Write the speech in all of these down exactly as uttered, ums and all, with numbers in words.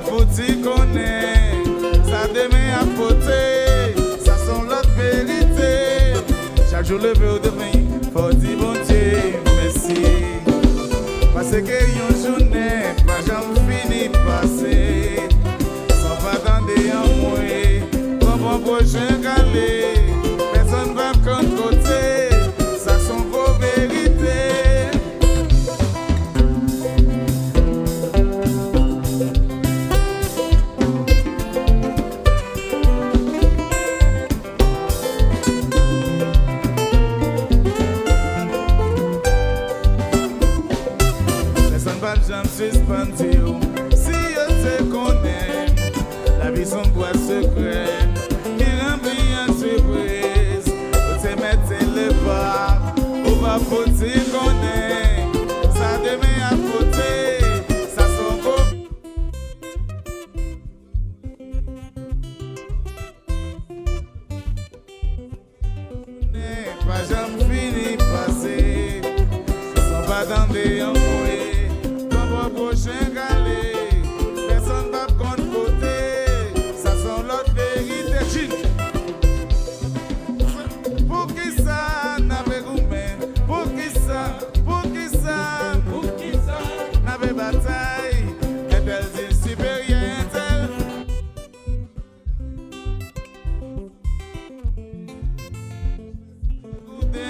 Fouti konnen sa demen ap pote, sa se yon lòt verite. Chak jou leve w demen, fò w di Bondye mèsi. Paske yon jounen pa janm fini pase san w pa tande anmwe, pran pran pwochen kale. Pèsonn p ap konn kote, sa se yon gwo verite. Pèsonn p ap janm sispann di w, si yo te konnen, lavi se yon bwat sekrè ki ranpli ak sipriz. Ou te mèt te leve, ou p ap fouti konnen sa demen ap pote, sa se yon gwo jounen pa janm fini pase san w pa tande anmwe, pran pran pwochen kale. Pèsonn p ap konn kote, sa se yon lòt verite. Jin. Poukisa n ape goumen? Poukisa? Poukisa? Poukisa n ape batay? Entèl di siperyè entèl. Koute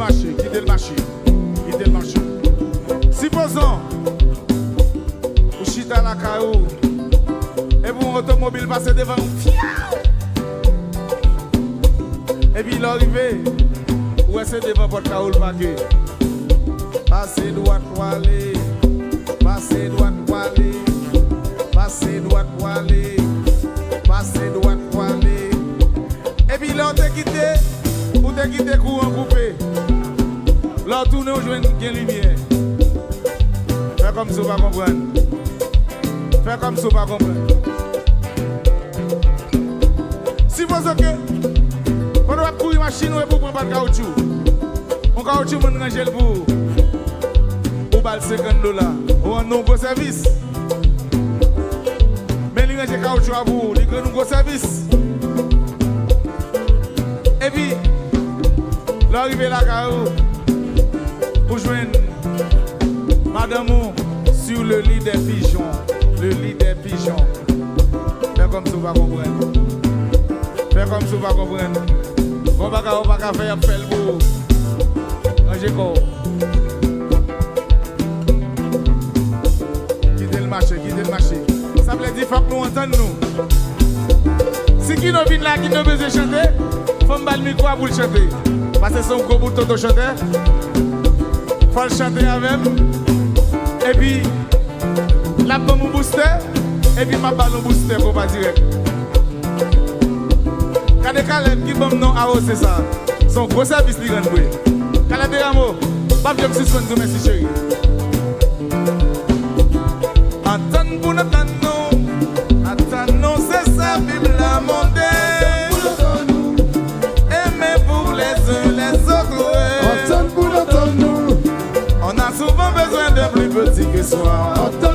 Mache, kite l mache. Kite l mache. Sipozon ou chita lakay ou, epi yon otomobil pase devan ou, fyaw! Epi lè w rive, ou wè se devan pòt kay ou l pake. Pase dwat pwale, pase dwat pwale, pase dwat pwale, pase dwat pwale. Epi lè w te kite, ou te kite kouran koupe. Lè w tounen, ou jwenn gen limyè. Fè kòmsi w pa konprann. Fè kòmsi w pa konprann. Sipoze ke pandan w ap kouri machin ou epi w pran pad kawotchou, yon kawotchou moun ranje l pou ou, ou ba l senkant dola, ou rann nou yon gwo sèvis. Men li ranje kawotchou a pou ou, li rann nou gwo sèvis. Epi, lè w rive lakay ou, ou jwenn madanm ou sur le lit des pigeons. Le lit des pigeons. Fè kòmsi w pa konprann. Fè kòmsi w pa konprann. Gon bagay ou pa ka fè, y ap fè l pou ou. Ranje kò w. Kite l mache, kite l mache. Sa vle di fòk nou antann nou. Si Kino vin la, Kino bezwen chante, fò m ba l mikwo a pou l chante. Paske se yon gwo bout tonton chantè. Fò l chante avè m. Epi, l ap ban m yon boustè. Epi, m ap ba l yon boustè konpa dirèk. Gade Caleb ki ban m non Awoze sa. Se yon gwo sèvis li rann mwen. Caleb Desrameaux, p ap janm sispann di w mèsi, cheri. Antann pou n antann nou. Antann nou, se sa Bib la mande. Aimez-vous les uns les autres. Antann pou n antann nou. On a souvent besoin d'un plus petit que soi. Antann